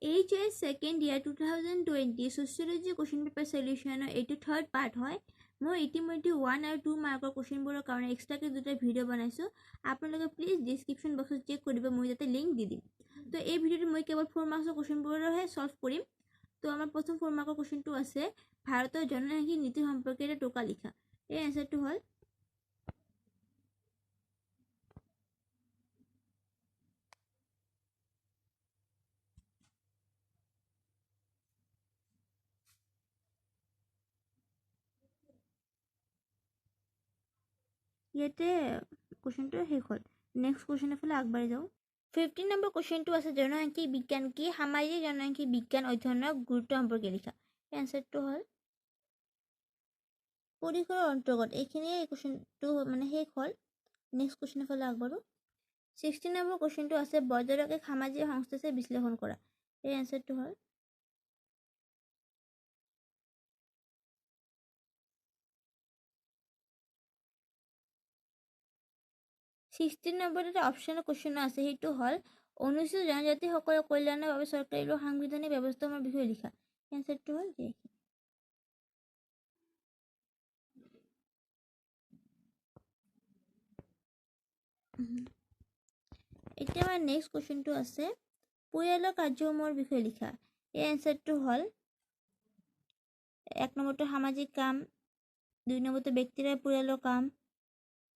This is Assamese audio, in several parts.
HS second year 2020 sociology question paper চলিউশ্যনৰ এইটো থাৰ্ড পাৰ্ট হয়। মই ইতিমধ্যে 1 আৰু 2 মাৰ্কৰ কুৱেশ্যনবোৰৰ কাৰণে এক্সট্ৰাকৈ দুটা ভিডিঅ' বনাইছোঁ। আপোনালোকে প্লিজ ডিছক্ৰিপশ্যন বক্সত চেক কৰিব, মই তাতে লিংক দি দিম। তো এই ভিডিঅ'টোত মই কেৱল 4 মাৰ্কছৰ কুৱেশ্যনবোৰহে ছল্ভ কৰিম। তো আমাৰ প্ৰথম 4 মাৰ্কৰ কুৱেশ্যনটো আছে, ভাৰতৰ জনসাংখ্যিক নীতি সম্পৰ্কে এটা টোকা লিখা। এই এনচাৰটো হ'ল ইয়াতে কুৱেশ্যনটো শেষ হ'ল। নেক্সট কুৱেশ্যনৰ ফালে আগবাঢ়ি যাওঁ। 15 নম্বৰ কুৱেশ্যনটো আছে, জনসাংখ্যিক বিজ্ঞান কি, সামাজিক জনসাংখ্যিক বিজ্ঞান অধ্যয়নৰ গুৰুত্ব সম্পৰ্কে লিখা। এনচাৰটো হ'ল পৰিসৰৰ অন্তৰ্গত। এইখিনিয়ে এই কুৱেশ্যনটো মানে শেষ হ'ল। নেক্সট কুৱেশ্যনৰ ফালে আগবাঢ়ো। 16 নম্বৰ কুৱেশ্যনটো আছে, বজাৰক এক সামাজিক সংস্থা হিচাপে বিশ্লেষণ কৰা। এই এনচাৰটো হ'ল 16 নম্বৰত এটা অপশ্যনৰ কুৱেশ্যন আছে, সেইটো হ'ল অনুসূচিত জনজাতিসকলৰ কল্যাণৰ বাবে চৰকাৰী লোৱা সাংবিধানিক ব্যৱস্থাসমূহৰ বিষয়ে লিখা। এনচাৰটো হ'ল যে এতিয়া আমাৰ নেক্সট কুৱেশ্যনটো আছে, পৰিয়ালৰ কাৰ্যসমূহৰ বিষয়ে লিখা। এই এনচাৰটো হ'ল 1 নম্বৰটো সামাজিক কাম, 2 নম্বৰটো ব্যক্তিৰে পৰিয়ালৰ কাম,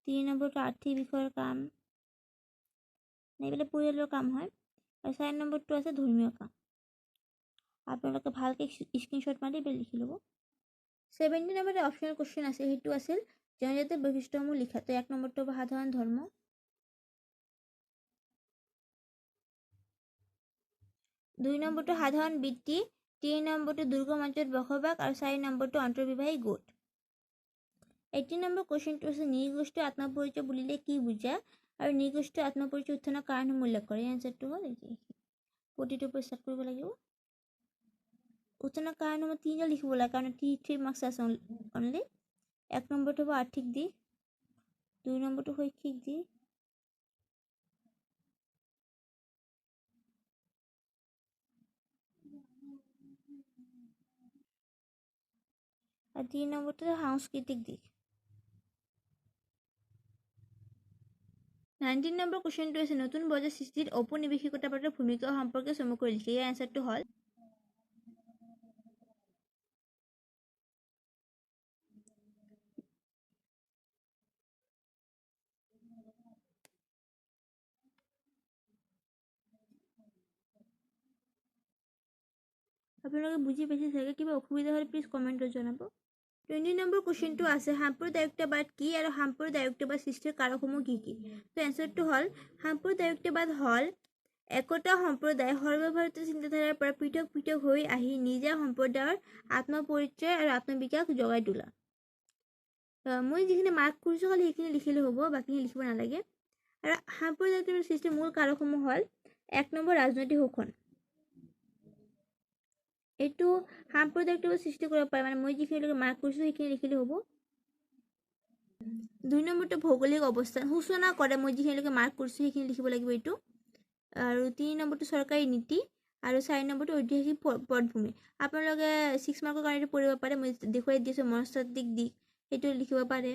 3 নম্বৰটো আৰ্থিক বিষয়ৰ কাম, এইবিলাক পৰিয়ালৰ কাম হয়, আৰু 4 নম্বৰটো আছে ধৰ্মীয় কাম। আপোনালোকে ভালকৈ স্ক্ৰীনশ্বট মাৰি এইবিলাক লিখি ল'ব। 17 নম্বৰত অপশ্যনেল কুৱেশ্যন আছে, সেইটো আছিল জনজাতিৰ বৈশিষ্ট্যসমূহ লিখা। তো 1 নম্বৰটো হ'ব সাধাৰণ ধৰ্ম, 2 নম্বৰটো সাধাৰণ বৃত্তি, 3 নম্বৰটো দুৰ্গম অঞ্চলত বসবাস, আৰু 4 নম্বৰটো অন্তৰ্বিবাহী গোট। 18 নম্বৰ কুৱেশ্যনটো আছে, নৃগোষ্ঠীয় আত্মপৰিচয় বুলিলে কি বুজা আৰু নৃগোষ্ঠীয় আত্মপৰিচয় উত্থানৰ কাৰণসমূহ উল্লেখ কৰে। এই এনচাৰটো হ'ল এই যে প্ৰতিটোৰ পৰা ষ্টাৰ্ট কৰিব লাগিব। উত্থানৰ কাৰণসমূহ 3টা লিখিব লাগে, কাৰণ 3 মাৰ্কছ আছে অনলি। 1 নম্বৰটো হ'ব আৰ্থিক দিশ, 2 নম্বৰটো শৈক্ষিক দিশ, আৰু 3 নম্বৰটো সাংস্কৃতিক দিশ। 19 নম্বৰ কুৱেশ্যনটো আছে, নতুন বজাৰ সৃষ্টিত ঔপনিৱেশিকতাবাদৰ ভূমিকা সম্পৰ্কে চমুকৈ লিখি। ইয়াৰ এনচাৰটো হ'ল আপোনালোকে বুজি পাইছে চাগে। কিবা অসুবিধা হ'লে প্লিজ কমেণ্টত জনাব। 20 নম্বৰ কুৱেশ্যনটো আছে, সাম্প্ৰদায়িকতাবাদ কি আৰু সাম্প্ৰদায়িকতাবাদ সৃষ্টিৰ কাৰকসমূহ কি কি। তো এনচাৰটো হ'ল সাম্প্ৰদায়িকতাবাদ হ'ল একতা সম্প্ৰদায় সৰ্বভাৰতীয় চিন্তাধাৰাৰ পৰা পৃথক পৃথক হৈ আহি নিজা সম্প্ৰদায়ৰ আত্মপৰিচয় আৰু আত্মবিকাশ জগাই তোলা। মই যিখিনি মাৰ্ক কৰিছোঁ খালি সেইখিনি লিখিলে হ'ব, বাকীখিনি লিখিব নালাগে। আৰু সাম্প্ৰদায়িকতাবাদ সৃষ্টিৰ মূল কাৰকসমূহ হ'ল 1 নম্বৰ ৰাজনৈতিক শোষণ। এইটো সাম্প্ৰদায়িকতাবাদ সৃষ্টি কৰিব পাৰে, মানে মই যিখিনিলৈকে মাৰ্ক কৰিছোঁ সেইখিনি লিখিলে হ'ব। 2 নম্বৰটো ভৌগোলিক অৱস্থান সূচনা কৰে, মই যিখিনিলৈকে মাৰ্ক কৰিছোঁ সেইখিনি লিখিব লাগিব এইটো। আৰু 3 নম্বৰটো চৰকাৰী নীতি, আৰু 4 নম্বৰটো ঐতিহাসিক পটভূমি। আপোনালোকে 6 মাৰ্কৰ কাৰণে এইটো পঢ়িব পাৰে, মই দেখুৱাই দিছোঁ মনস্তাত্ত্বিক দিশ সেইটো লিখিব পাৰে,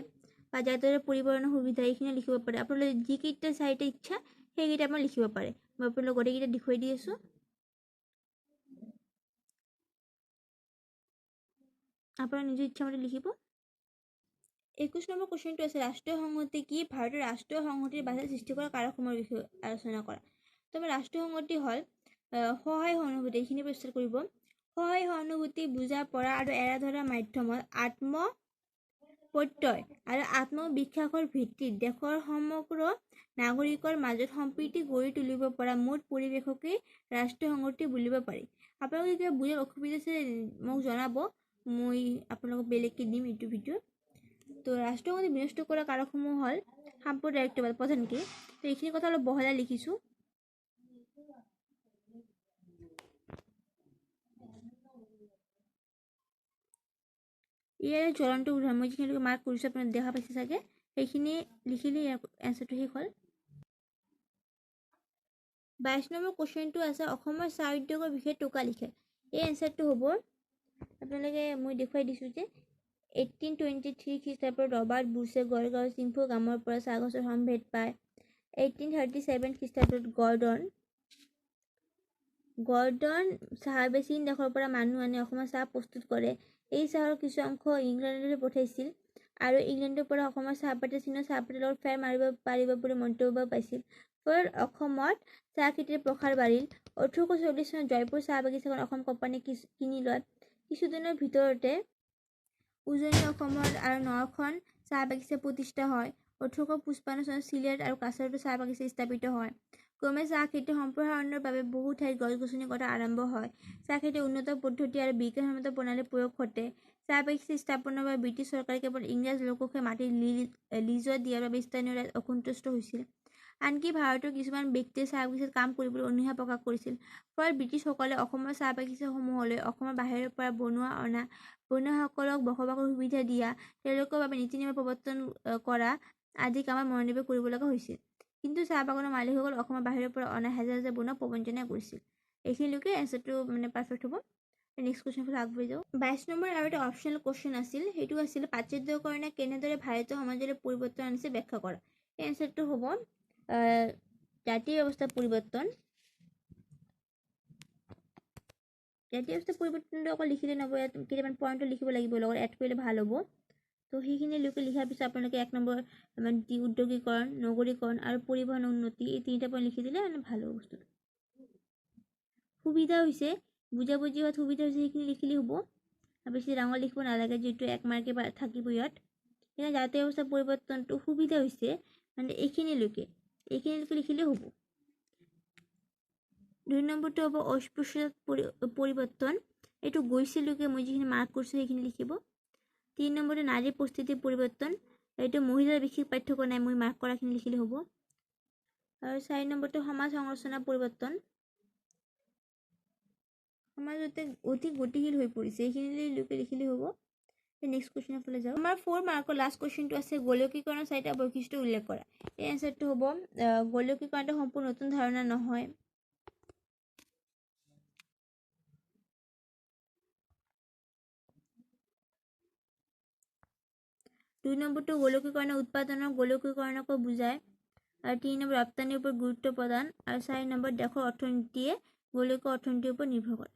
বা যাতায়াতৰ পৰিবহণৰ সুবিধা এইখিনিও লিখিব পাৰে। আপোনালোকে যিকেইটা 4টা ইচ্ছা সেইকেইটা আপুনি লিখিব পাৰে। মই আপোনালোক গোটেইকেইটা দেখুৱাই দি আছোঁ। আপোনাৰ নিজৰ ইচ্ছামতে লিখিব। 21 নম্বৰ কুৱেশ্যনটো আছে, ৰাষ্ট্ৰীয় সংহতি কি, ভাৰতৰ ৰাষ্ট্ৰীয় সংহতিৰ বাধা সৃষ্টি কৰা কাৰকসমূহৰ বিষয়ে আলোচনা কৰা। তো আমাৰ ৰাষ্ট্ৰীয় সংহতি হ'ল সহায় সহানুভূতি, এইখিনি প্ৰস্তুত কৰিব। সহায় সহানুভূতি, বুজা পৰা আৰু এৰা ধৰাৰ মাধ্যমত আত্মপ্ৰত্যয় আৰু আত্মবিশ্বাসৰ ভিত্তিত দেশৰ সমগ্ৰ নাগৰিকৰ মাজত সম্প্ৰীতি গঢ়ি তুলিব পৰা মুঠ পৰিৱেশকেই ৰাষ্ট্ৰীয় সংহতি বুলিব পাৰি। আপোনালোকে কিবা বুজাত অসুবিধা আছে মোক জনাব, মই আপোনালোকক বেলেগকৈ দিম এইটো ভিডিঅ'। তো ৰাষ্ট্ৰীয় সংহতি বিনষ্ট কৰা কাৰকসমূহ হ'ল সাম্প্ৰদায়িকতাবাদ প্ৰধানকৈ। তো এইখিনি কথা অলপ বহলাই লিখিছোঁ। ইয়াৰে জ্বলন্ত উদাহৰণ মই যিখিনিলৈকে মাৰ্ক কৰিছোঁ আপোনালোকে দেখা পাইছে চাগে, সেইখিনি লিখিলে ইয়াৰ এনচাৰটো শেষ হ'ল। 22 নম্বৰ কুৱেশ্যনটো আছে অসমৰ চাহ উদ্যোগৰ বিষয়ে টোকা লিখে। এই এনচাৰটো হ'ব, আপোনালোকে মই দেখুৱাই দিছোঁ যে 1823 খ্ৰীষ্টাব্দত ৰবাৰ্ট ব্ৰুছে গড়গাঁও চিংফৌ গামৰ পৰা চাহ গছৰ সম্ভেদ পায়। 1837 খ্ৰীষ্টাব্দত গৰ্ডন চাহাবে চীন দেশৰ পৰা মানুহ আনি অসমত চাহ প্ৰস্তুত কৰে। এই চাহৰ কিছু অংশ ইংলেণ্ডলৈ পঠাইছিল আৰু ইংলেণ্ডৰ পৰা অসমৰ চাহপাতে চীনৰ চাহপাতৰ লগত ফেৰ মাৰিব পাৰিব বুলি মন্তব্য পাইছিল। ফলত অসমত চাহ খেতিৰ প্ৰসাৰ বাঢ়িল। 1840 চনত জয়পুৰ চাহ বাগিচাখন অসম কোম্পানীয়ে কিনি লয়। কিছুদিনৰ ভিতৰতে উজনি অসমত আৰু 9খন চাহ বাগিচা প্ৰতিষ্ঠা হয়। 1855 চনত চিলেট আৰু কাছাৰতো চাহ বাগিচা স্থাপিত হয়। ক্ৰমে চাহ খেতিৰ সম্প্ৰসাৰণৰ বাবে বহু ঠাইত গছ গছনি কটা আৰম্ভ হয়। চাহ খেতিৰ উন্নত পদ্ধতি আৰু বিজ্ঞানসন্মত প্ৰণালীৰ প্ৰয়োগ ঘটে। চাহ বাগিচা স্থাপনৰ বাবে ব্ৰিটিছ চৰকাৰে কেৱল ইংৰাজ লোককহে মাটি লিজত দিয়াৰ বাবে স্থানীয় ৰাইজ অসন্তুষ্ট হৈছিল। আনকি ভাৰতৰ কিছুমান ব্যক্তিয়ে চাহ বাগিচাত কাম কৰিবলৈ অনীহা প্ৰকাশ কৰিছিল। ফলত ব্ৰিটিছসকলে অসমৰ চাহ বাগিচাসমূহলৈ অসমৰ বাহিৰৰ পৰা বনুৱা অনা, বনুৱাসকলক বসবাসৰ সুবিধা দিয়া, তেওঁলোকৰ বাবে নীতি নিয়মৰ প্ৰৱৰ্তন কৰা আদি কামত মনোনিৱেশ কৰিব লগা হৈছিল। কিন্তু চাহ বাগানৰ মালিকসকল অসমৰ বাহিৰৰ পৰা অনা হাজাৰ হাজাৰ বনুৱা প্ৰবঞ্চনা কৰিছিল। এইখিনিলৈকে এনচাৰটো মানে পাৰফেক্ট হ'ব। নেক্সট কুৱেশ্যন ফালে আগবাঢ়ি যাওঁ। 22 নম্বৰ আৰু এটা অপশ্যনেল কুৱেশ্যন আছিল, সেইটো আছিল পাশ্চাত্যকৰণে কেনেদৰে ভাৰতীয় সমাজলৈ পৰিৱৰ্তন আনিছে ব্যাখ্যা কৰা। এই এনচাৰটো হ'ব জাতি ব্যৱস্থা পৰিৱৰ্তন। জাতি ব্যৱস্থা পৰিৱৰ্তনটো অকল লিখিলে নহ'ব, ইয়াত কেইটামান পইণ্টো লিখিব লাগিব, লগত এড কৰিলে ভাল হ'ব। তো সেইখিনিলৈকে লিখাৰ পিছত আপোনালোকে 1 নম্বৰ মানে উদ্যোগীকৰণ, নগৰীকৰণ আৰু পৰিবহণ উন্নতি, এই তিনিটা পইণ্ট লিখি দিলে মানে ভাল হ'ব বস্তুটো। সুবিধা হৈছে, বুজাবুজি হোৱাত সুবিধা হৈছে, সেইখিনি লিখিলেই হ'ব। আৰু বেছি ডাঙৰ লিখিব নালাগে, যিহেতু 1 মাৰ্কে থাকিব ইয়াত। সেইকাৰণে জাতীয় ব্যৱস্থা পৰিৱৰ্তনটো সুবিধা হৈছে মানে এইখিনিলৈকে লিখিলেই হ'ব। 2 নম্বৰটো হ'ব অস্পৃশ্যতাৰ পৰিৱৰ্তন, এইটো গৈছিলোকে মই যিখিনি মাৰ্ক কৰিছোঁ সেইখিনি লিখিব। 3 নম্বৰটো নাৰীৰ পৰিস্থিতিৰ পৰিৱৰ্তন, এইটো মহিলাৰ বিশেষ পাৰ্থক্য নাই, মই মাৰ্ক কৰাখিনি লিখিলে হ'ব। আৰু 4 নম্বৰটো সমাজ সংৰচনাৰ পৰিৱৰ্তন, সমাজ অতি গতিশীল হৈ পৰিছে, এইখিনিলৈকে লিখিলে হ'ব। নেক্সট কুৱেশ্যনৰ ফালে যাওঁ। আমাৰ 4 মাৰ্কৰ লাষ্ট কুৱেশ্যনটো আছে গোলকীকৰণৰ 4টা বৈশিষ্ট্য উল্লেখ কৰা। এই এনচাৰটো হ'ব গোলকীকৰণটো সম্পূৰ্ণ নতুন ধাৰণা নহয়। 2 নম্বৰটো গোলকীকৰণে উৎপাদনৰ গোলকীকৰণকো বুজায়। আৰু 3 নম্বৰ ৰপ্তানিৰ ওপৰত গুৰুত্ব প্ৰদান। আৰু 4 নম্বৰ দেশৰ অৰ্থনীতিয়ে গোলকীয় অৰ্থনীতিৰ ওপৰত নিৰ্ভৰ কৰে।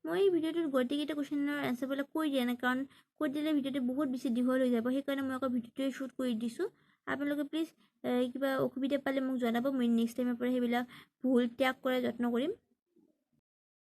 মই এই ভিডিঅ'টোত গোটেইকেইটা কুৱেশ্যনৰ এনচাৰবিলাক কৈ দিয়া নাই, কাৰণ কৈ দিলে ভিডিঅ'টো বহুত বেছি দীঘল হৈ যাব, সেইকাৰণে মই আকৌ ভিডিঅ'টোৱে শ্বুট কৰি দিছোঁ। আপোনালোকে প্লিজ কিবা অসুবিধা পালে মোক জনাব, মই নেক্সট টাইমৰ পৰা সেইবিলাক ভুল ত্যাগ কৰাৰ যত্ন কৰিম।